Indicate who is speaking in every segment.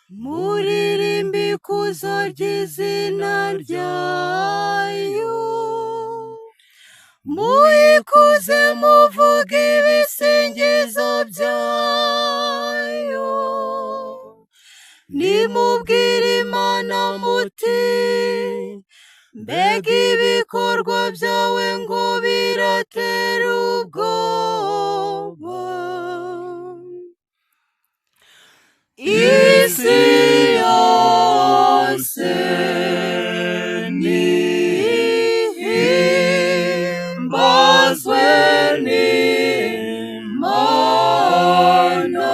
Speaker 1: Muririmbe ikuzo ry'izina ryayo, muyikuze muvuge ibisingizo byayo. Nimubwire Imana muti mbega ibikorwa byawe ngo biratera ubwoba. Isi yose nihimbazwe n'Imana,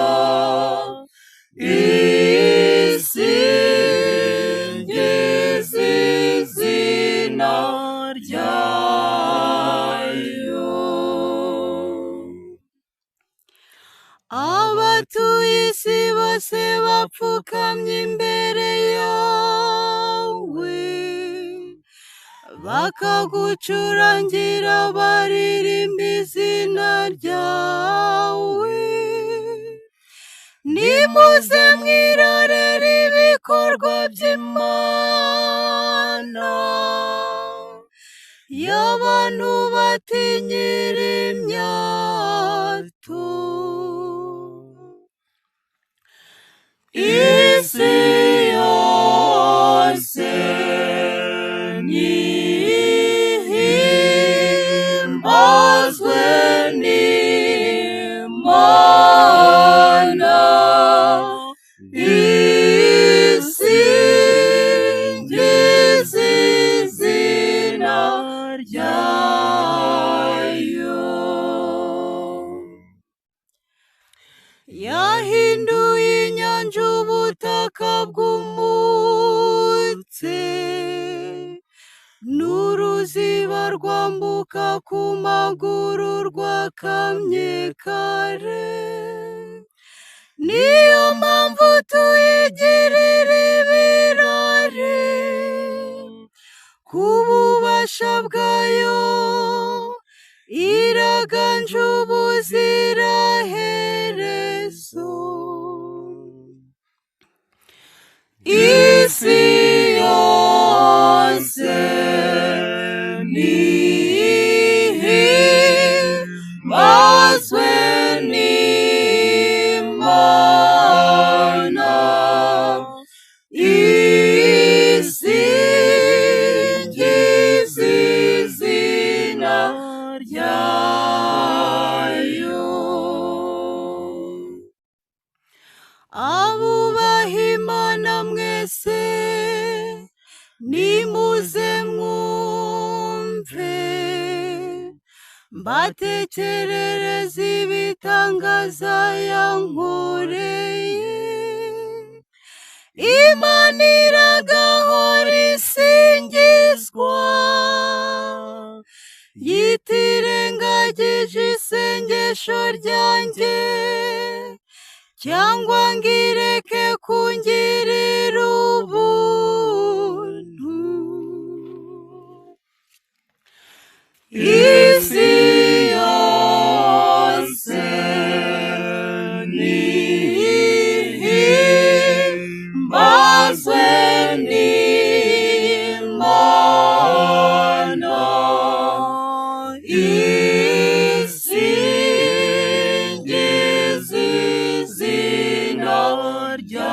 Speaker 1: isingize izina ryayo. Abatuye isi bose bapfukamye imbere yawe, bakagucurangira baririmba izina ryawe. Nimuze mwirorere ibikorwa by'Imana, y'abantu batinyira imyato. Isi yose nihimbazwe n'Imana, isingize izina ryayo. Yahinduye inyanja ubutaka bw'umutse, n'uruziba rwambuka ku maguru rwakamye kare. Niyo mpamvu tuyigirira ibirori, ku bubasha bwayo iraganje ubuziraherezo. Isi yose nihimbazwe n'Imana, isingize izina ryayo. Abubaha Imana mwese nimuze mwumve, mbatekerereze ibitangaza yankoreye. Imana iragahora isingizwa, yitirengagije isengesho ryanjye, cyangwa ngo ireke kungirira ubuntu. Isi yose nihimbazwe n'Imana, isingize izina ryayo.